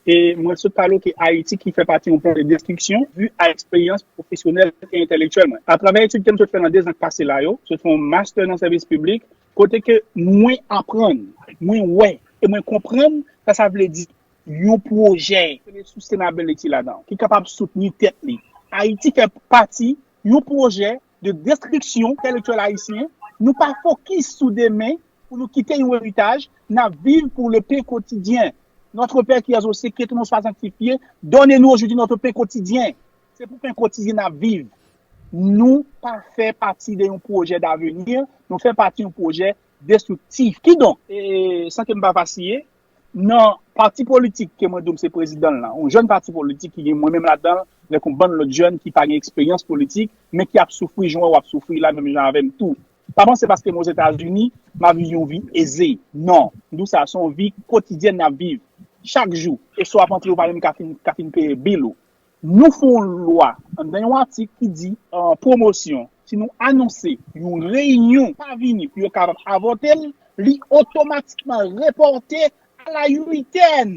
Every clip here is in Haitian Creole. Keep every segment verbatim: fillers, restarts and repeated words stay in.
E mwen sot pale w ke Ayiti ki fè pati yon plan de destriksyon, vi a eksperyans pwofesyonèl e entèlektyèl mwen. Atravè etid ke m sot fè nan dezan k pase la yo, sot fè yon mastè nan sèvis piblik, kote ke mwen aprann, mwen wè, e mwen konprann sa sa vle di yon pwojè, sustainability ladan, ki kapab soutni tèt li. Ayiti fè pati yon pwojè de destriksyon entèlektyèl ayisyen. Nou pa fokis sou demen pou nou kite yon eritaj, n ap viv pour le pain quotidien. Notre Père qui es aux cieux, que ton nom soit sanctifié, donne-nous aujourd'hui notre pain quotidien. Se pou pen kotidyen n ap viv. Nou pa fè pati de yon pwojè davenir, nou fè pati yon pwojè destriktif. Kidonk, e, san ke m pa vasiye, nan pati politik ke mwen di w m se prezidan l lan, yon jèn pati politik ki gen mwen menm ladan l, avèk yon bann lòt jèn ki pa gen eksperyans politik, men ki ap soufri jan w ap soufri la, menm jan avè m tou. Pa panse paske m Ozetazini, m ap viv yon vi eze. Non, m di w sa, se yon vi kotidyèn n ap viv chak jou. E si w ap antre, ou pa menm ka fin, ka fin peye bil ou. Nou fè yon lwa anndan yon atik ki di, an pwomosyon, si nou anonse yon reyinyon pa vini pou yo kapab avòte l, li otomatikman repòte a la uitèn.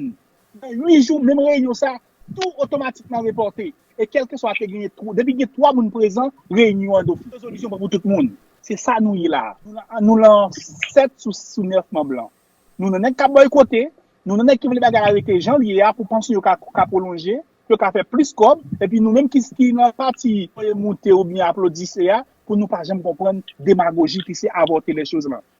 Nan uit jou, menm reyinyon sa, tou otomatikman repòte. E kèlkeswa te genyen twa, depi gen twa moun prezan, reyinyon an dofis. Rezolisyon pran pou tout moun. Se sa nou ye la. Nou lan, nou lan sèt sou, sou nèf manm lan. Nou nan nèg k ap bòykote, nou nan nèg ki vle bagay la rete jan l ye a pou pansyon yo ka, ka pwolonje, pou yo ka fè plis kòb, epi nou menm ki, ki nan pati voye moute oubyen aplodise a, pou nou pa janm konprann demagoji ki se avorter les choses lan.